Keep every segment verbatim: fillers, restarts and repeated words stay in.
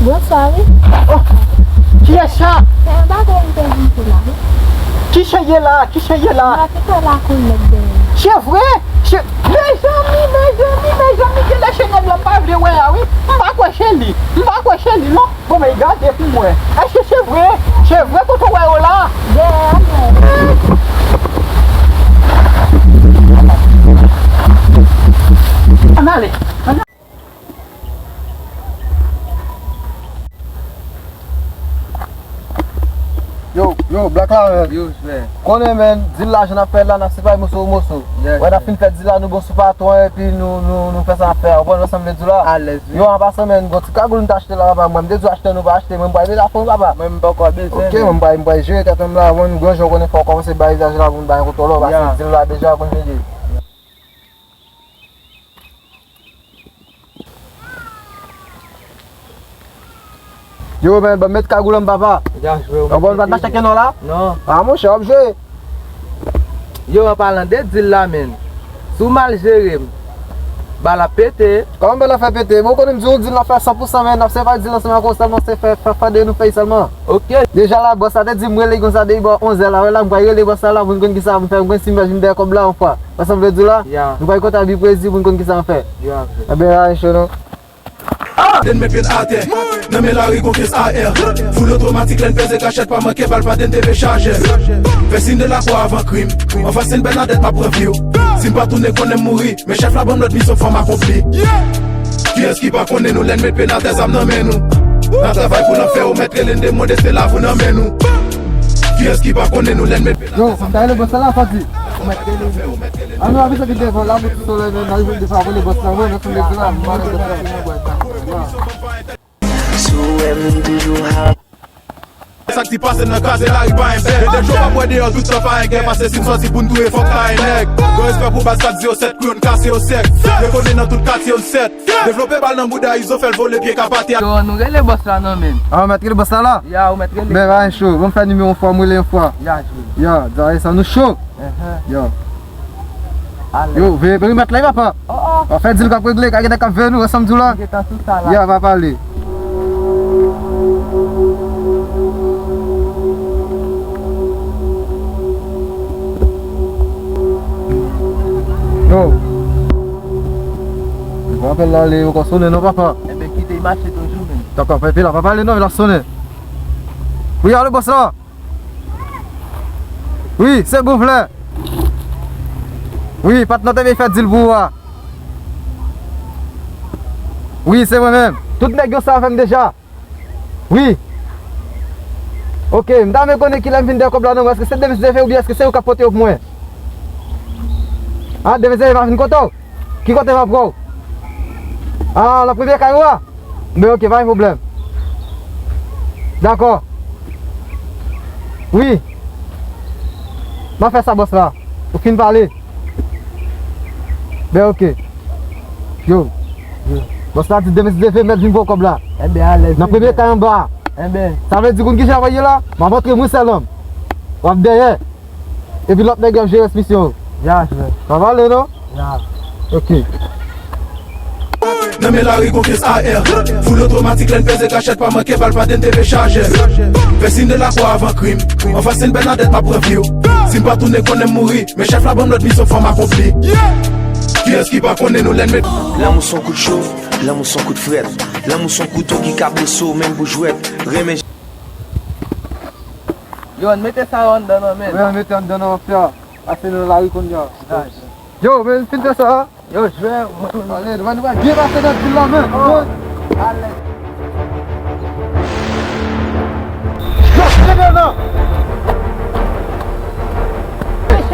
Bonswa, wi. Oh, kiyès sa? Se yon bagay m te vin fè la, wi. Ki chen ye la? Ki chen ye la? Mwen te fè lakou nèg dèyè. Se vre? Se, mezanmi, mezanmi, mezanmi, genlè se nèg la m pa vle wè a, wi. M pa kwè se li. M pa kwè se li, non. Bon, men gade pou m wè. Èske se vre? Se vre kote w wè yo la? Dèyè a, mwen. Ann ale. Ann ale. Yo, yo, Black la, man. Yo, frè. Konnen, man, dil la, jan n ap fè la, n ap separe moso pou moso. Yes, wè, n ap fin fè dil la, nou bon sou patwon, epi nou, nou, nou fè sa n ap fè a. Ou konprann sa m vle di w la? Alèz, wi. Yo, an pasan, man, gon ti kagoul m t achte la, papa, mwen, m te di w achte, nou pa achte, mwen, m pral mete afon, papa. Mwen, m poko bezwen, ok, man, mwen, m pral jere tèt mwen la, mwen, gran jan w konnen fò w kòmanse bay izaj la, pou m bay yon kontwòl, ou pase dil la deja, ou konn jan l ye. Yo, men, ban m met kagoul an m, papa. Deja jwe, ou bon, pa t mache ak non la? Non. A, monchè, w ap jwe. Yo, an palan de dil la, men, si w mal jere m, bal ap pete. Kòman bal ap fè pete? Bon, ou konnen m di w dil la fè san pou san, men, n ap se pa dil la sèlman konsa, non, se fè, fè, fè de nou fè sèlman. Ok. Deja la, bòs la te di m rele konsa depi bò onzè la, wè la, m pral rele bòs la la, pou n konn kisa pou n fè, m konn si m vin dèyè kòb la yon fwa. Wè sa m vle di w la? Ya. Nou pral kontakte pi presi pou n konn kisa n fè. Ya, frè. Enben, a, e cho non. Te n met pye n atè, nan men lari gon pyès A R. Foul otomatik lè n peze kachèt, pa manke bal, pa de n te ve chajè. Fè siy de lakwa avan krim, anfas Sen Bènadèt m ap pran vi w. Si m pa tounen konnen m mouri, men chèf la ban m lòd misyon fò m akonpli. Kiyès ki pa konnen nou lè n met pye n atè zam nan men nou? N ap travay pou lanfè, ou mèt rele n demon de se lavi w nan men nou. Kiyès ki pa konnen nou lè n met pye n atè zam nan men nou? Yo, m ta rele bòs la la, Fati. Ou mèt rele. An nou avanse pi devan la, pou ti solèy nan rive devan, rele bòs la, mwen, nan fè legliz la, mwen, mwen, mwen, mwen, mwen. Si w wè m toujou ha. Sa k ti pase nan kraze lari pa enpè. E de jou pa bwè deyò tout tan pa en gè. Pase si n sòti pou n touye fòk ta en nèg. Gwo respè pou baz kat zewo sèt, kouyon n kase yo sèk. Dekonnen nan tout katye yo n sèt. Devlope bal nan bouda Izo fè l vole pye kapate. Yo, nou rele bòs la non men. A, ou mèt rele bòs la la? Ya, ou mèt rele. Ben, pa en cho. Bon, m fè nimewo w fò, m rele yon fwa. Ya, jwe. Ya, dayè sa nou cho. Enhen. Ya. Alèz. Yo, veye perimèt la, wi, papa. Oh, oh. Pa fè dil k ap regle, ka gen nèg k ap veye nou, wè sa m di w la. M gentan sou sa la. Ya, pa pale. Yo. Bon, apèl la, li poko sonnen non, papa. Enben, kite l mache toujou, men. Dakò, pa, epi la, pa pale non, l ap sonnen. Wi, alo, bòs la. Wi, silvouplè. Wi, patnè w te vin fè dil pou ou a. Wi, se mwen menm. Tout nèg yo sa avè m deja. Wi. Ok, m ta renmen konnen kilè m vin dèyè kòb la non, èske se demen se fè oubyen èske se ou k ap pote yo pou mwen? A, demen se fè m ap vin kote w? Ki kote m ap pran w? A, nan premye kay ou a? Ben, ok, pa gen pwoblèm. Dakò. Wi. M ap fè sa, bòs la. Ou fin pale? Ben, ok. Yo. Yo. Bòs la di demen si Dye vle mèt vin pran kòb la. Enben, alèz. Nan premye kay anba a. Enben. Sa vle di, konn kijan w ap ye la? M ap antre mwen sèl, w ap dèyè. Epi lòt nèg yo ap jere rès misyon yo. Ya, frè. Pa pale non? Ya. Ok. Nan men lari gon pyès A R. Foul otomatik lè n peze kachèt, pa manke bal, pa de n te ve chajè. Fè siy de lakwa avan krim. Anfas Sen Bènadèt m ap pran vi w. Si m pa tounen konnen m mouri. Men chèf la ban m lòd misyon fò m akonpli. Kiyès ki pa konnen nou lè n met. Lanmou s on kout cho, lanmou s on kout frèt. Lanmou s on kouto ki ka blese w menm pou jwèt. Renmen Yo, ann mete sa yo anndan nan men. Wi, ann mete anndan nan, frè. Pase nan lari kounye a. Yo, men fin fè sa. Yo, jwè, mwen, mwen. Ale, nou va, nou va byen pase nan dil la, men. Oh. Alèz. Yo, se devan.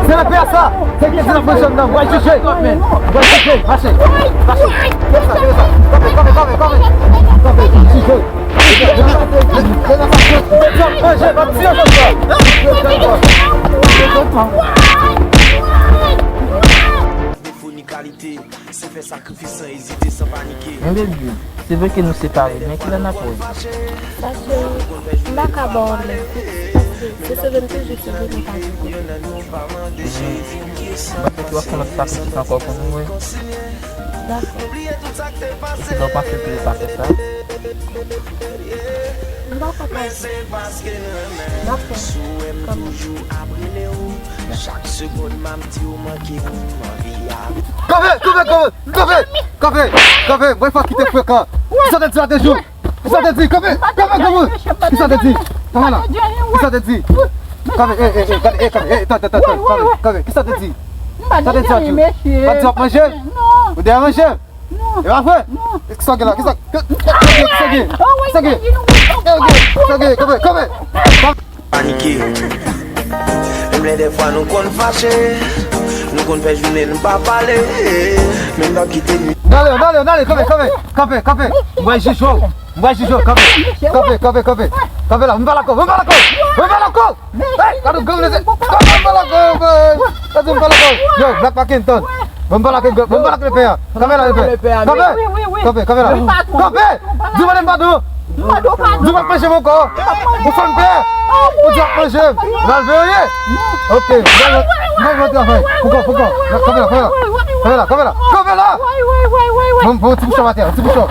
Se nan pè sa. Se ki se nan pozisyon nan. Mwen jije. Mwen jije. Mache. Mache. Fè sa, fè sa. Kanpe, kanpe, kanpe, kanpe. Kanpe, jije. Defo ni kalite, se fè sakrifis san ezite, san panike. Men baby, se vre ke nou separe, men kilè n ap wè? Paske m pa ka ba w lè. Paske se sove m toujou sove, nou pa di. M panse ke w ap fè yon lòt sakrifis ankò pou nou, wi. Dakò. Epi lè w panse ke w pa fè sa? M pa konprann. M ap fè kanmenm. Kanpe, kanpe, kanpe, kanpe, kanpe, kanpe, mwen fò kite frekan. Kisa te di la te jou? Kisa te di? Kanpe, kanpe, kanpe. Kisa te di? Kanpe la. Kisa te di? Kanpe, eh, eh, eh, kanpe, eh, kanpe, eh, tan, tan, tan, tan, kanpe, kanpe. Kisa te di? Sa te di anpil. Pa di w ap manje? Ou deranje? E pa vre? Kisa gen la? Kisa, kisa gen? Kisa gen? Kisa gen? Kanpe, kanpe. Panike. Menm lè dèfwa nou konn fache, nou konn fè jounen nou pa pale. Men n ap kite nwi. N ale, n ale, n ale, kanpe, kanpe, kanpe, kanpe. M pral jije w. M pral jije w, kanpe. Kanpe, kanpe, kanpe. Kanpe la, m pale ak ou, m pale ak ou, m pale ak ou. Hey, gade w granmoun ese. Kanpe, m pale ak ou, kanpe. Gade m pale ak ou. Yo, Black Pakin, tann. Bon, m pale ak, bon, m pale ak lepè a. Kanpe la, lepè. Kanpe. Kanpe, kanpe la. Kanpe. Di mande m padon. Di w ap manje m ankò. Ou fè m pè. Ou di w ap manje m. Malveyan w ye. Ok. Mwen, mwen, mwen travay. Poko, poko. Kanpe la, kanpe la. Kanpe la, kanpe la. Kanpe la. Bon, bon, ti bouchon atè, ti bouchon.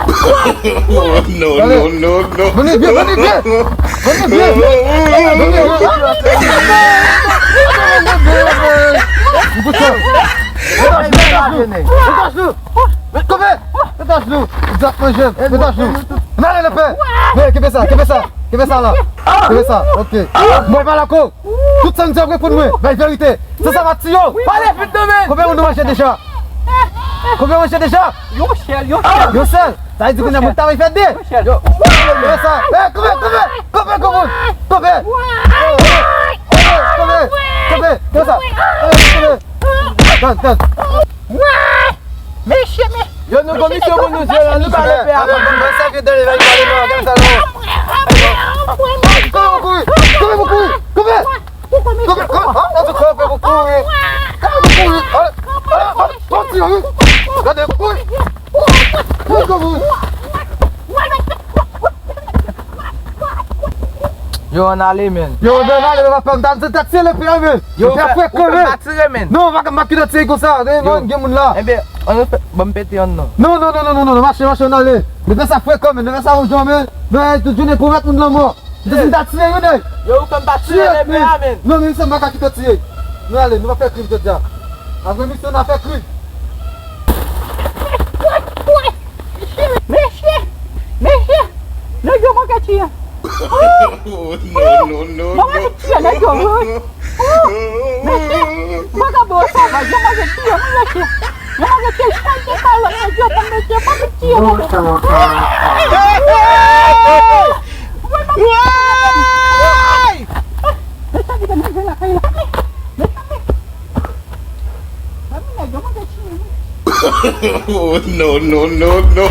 Oh, no, no, no, no. Vini byen, vini byen. Vini byen. Vini byen. Ti bouchon. Kanpe. Mete ajenou. Mete ajenou. Mete ajenou. Mete ajenou. N ale, lepè. Men, kenbe sa, kenbe sa. Kenbe sa la. Kenbe sa. Ok. Mwen pale ak ou. Tout sa m di ap reponn mwen. Bay verite. Se sa m ap tiye w. Pale vit non, men. Konbyen moun nou manje deja? Konbyen w manje deja? Yon sèl, yon sèl. Yon sèl? Sa vle di kounye a moun ta vle fè de. Yon sèl. Yo. Yo sa. Eh, kanpe, kanpe, kanpe, kanpe. Kanpe. Kanpe, kanpe. Yo sa. Kanpe. Tann, tann. Mesye, men. Yo, nou gon misyon pou nou jwe la, nou pa lepè a. Mwen sèvi de levèl pale non, gade sa non. Kanpe pou kouri. Kanpe pou kouri. Kanpe. Kanpe, kanpe, ah, an tou kanpe pou kouri. Kanpe pou kouri. Ale, ale, ale, pati, wi. Gade, kouri. Kouri, kanpe. Yo, ann ale, men. Yo, ann ale, men, papa, m ta, ta tire lepè a, men. Yo, lepè a frekan, men. Ou pa tire, men. Non, m pa ka, m pa ka tire konsa. Gen, gen moun la. Enben, ann fè, ban m pete ann non. Non, non, non, mache, mache, ann ale. Lepè sa frekan, men. Lepè sa yon jan, men. Men, tout jounen pou mèt moun lanmò. M te di m ta tiye youn, nèg. Yo, ou fè m pa tiye lepè a, men. Non, men, misye m pa ka kite w tiye. Nou ale, nou pa fè krim jodi a. Apre misyon, n a fè krim. Mesye, mesye, nèg yo manke tiye. Oh, non, non, non, non. Mwen pa tiye nèg yo, wi. Oh, mesye, vagabon savaj, yo manke tiye, wi, mesye. Yo manke tiye, yo manke kalòt, nèg yo konn mesye, pa vin tiye nèg yo. Hey! Mwen pa vin tiye nèg yo. Mesye, ki te manje lakay la. Mesye, Oh, no, no, no, no.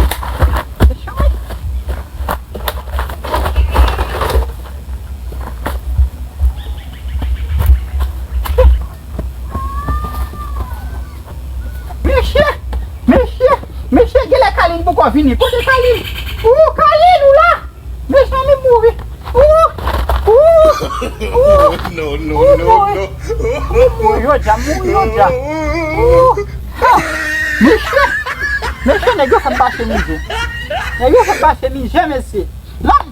Mesye, mesye, mesye, genlè Kalin poko vini. Kote Kalin? Ou Kalin, ou la? Mezanmi, mouri. Ou! Ou! Ou! No, no, ou no, mouri. No. Ou mouri, yo dja mouri, yo dja. Ou! Ah! Mesye! Mesye, nèg yo fè m pase mizè. Nèg yo fè m pase mizè, mesye. M ap,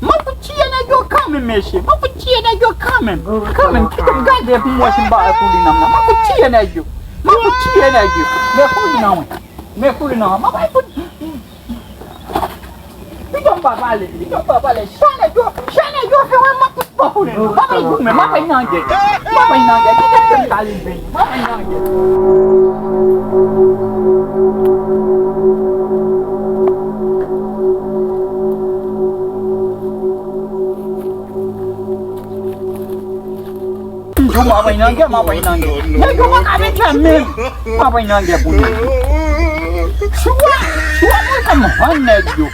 m ap fout tiye nèg yo kanmenm, mesye. M ap fout tiye nèg yo kanmenm. Kanmenm, kite m gade pou m wè si m pa wè koulin nan m nan. M ap fout tiye nèg yo. M ap fout tiye nèg yo. Men koulin nan mwen. Men koulin nan mwen. M ap fout Pito m pa pale, pito m pa pale. Sa nèg yo, sa nèg yo fè wè m ap tout pran koulin. M ap bay goumen, m ap bay nangè. M ap bay nangè. Kite m fè m kale vini. M ap bay nangè. M di w m ap bay nangè, m ap bay nangè. Nèg yo pa ka vin fè menm. M ap bay nangè pou nèg yo. Chwa, chwa mwen fè m vann nèg yo.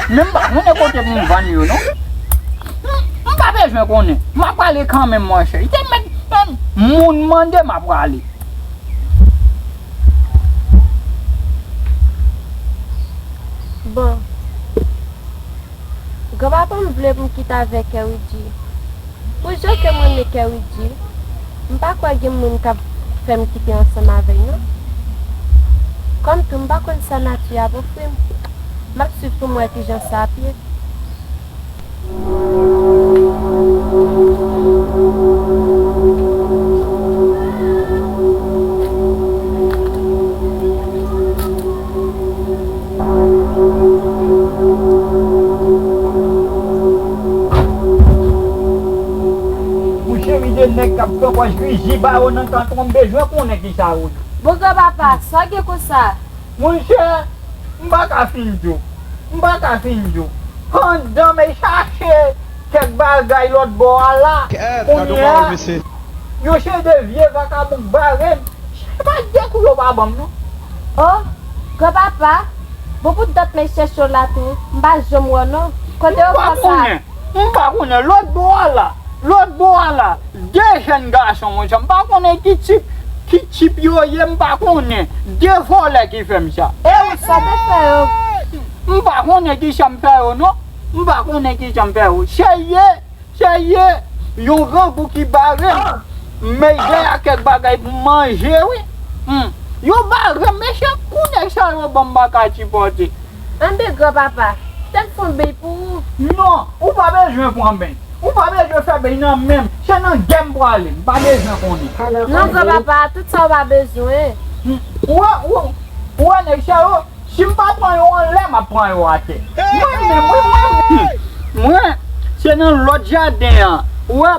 Men m pa konnen kote pou m vann yo, non. M, m pa bezwen konnen. M ap prale kanmenm, monchè. Li te mèt, mèt moun mande m ap prale. Bon. Granpapa m vle pou m kite avèk Kèwidji. Pou jan ke m renmen Kèwidji, m pa kwè gen moun k ap fè m kite ansanm avè l non. Kòm tou m pa konn sa nati a ap ofri m, m ap swiv pou m wè kijan sa ap ye. Yon seri de nèg k ap fè pòch riji ba yo nan kanton, m bezwen konnen kisa yo ye. Bon, granpapa, sa w gen konsa? Monchè, m pa ka fin di w. M pa ka fin di w. Pandan m al chache kèk bagay lòt bò a la, kounye a, yon seri de vye vakabon k bare m. Se pa de kou yo pa ban m, non. O, granpapa, bon pou dat m al chèche w la tou, m pa janm wè w, non. Kote yo fè sa? M pa konnen. M pa konnen. Lòt bò a la, lòt bò a la, de jèn gason, monchè, m pa konnen ki tip, ki tip yo ye, m pa konnen. De vòlè ki fè m sa. E ou sa te fè yo? M pa konnen kisa m fè yo, non. M pa konnen kisa m fè yo. Serye, serye, yon grangou ki bare m. Men de a kèk bagay pou m manje, wi. Hmm. Yo bare m, mesye, kou nèg sa yo ban m, m pa ka sipòte. Anben, granpapa, kite m fè yon beny pou ou. Non, ou pa bezwen pran beny. Ou pa bezwen fè beny nan men m. Se nan gè m prale. M pa bezwen konnen. Non, granpapa, tout sa ou pa bezwen. Hmm. Ou wè, ou, ou wè nèg sa yo, si m pa pran yo anlè, m ap pran yo atè. Mwen menm, wi, mwen menm. Mwen, se nan lòt jaden an. Ou wè,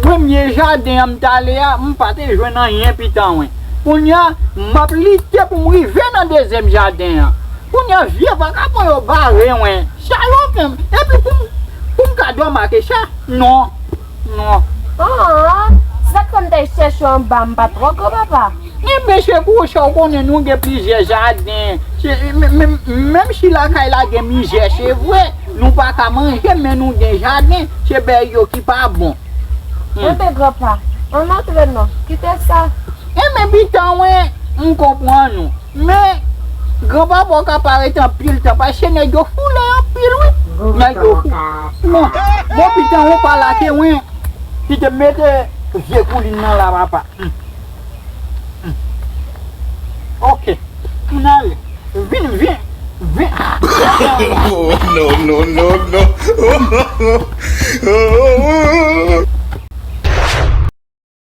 premye jaden an m t ale a, m pa te jwenn anyen pita mwen. Kounye a, m ap lite pou m rive nan dezyèm jaden an. Kounye a, vye vakabon yo bare mwen. Sa yo fè m. Epi pou m, pou m ka dòmi ak sa? Non. Non. Ah, se sa k fè m t al chèche w anba, m pa t wè w, granpapa. Enben, se pou sa w konnen nou gen plizyè jaden. Se, men, men, menm si lakay la gen mizè, se vre, nou pa ka manje, men nou gen jaden. Se bèy yo ki pa bon. Hmm. Enben, granpa, ann antre non. Kite sa. Enben, pita mwen, m konprann ou. Men, granpapa w ka parèt anpil tan, paske nèg yo foule anpil, wi. Nèg yo fou. Bon, bon, pita mwen pa lage mwen. Kite m mete vye koulin nan la, papa. Hmm. Hmm. Ok. Ann ale. Vin, vin, vin. Oh, no, no, no, no.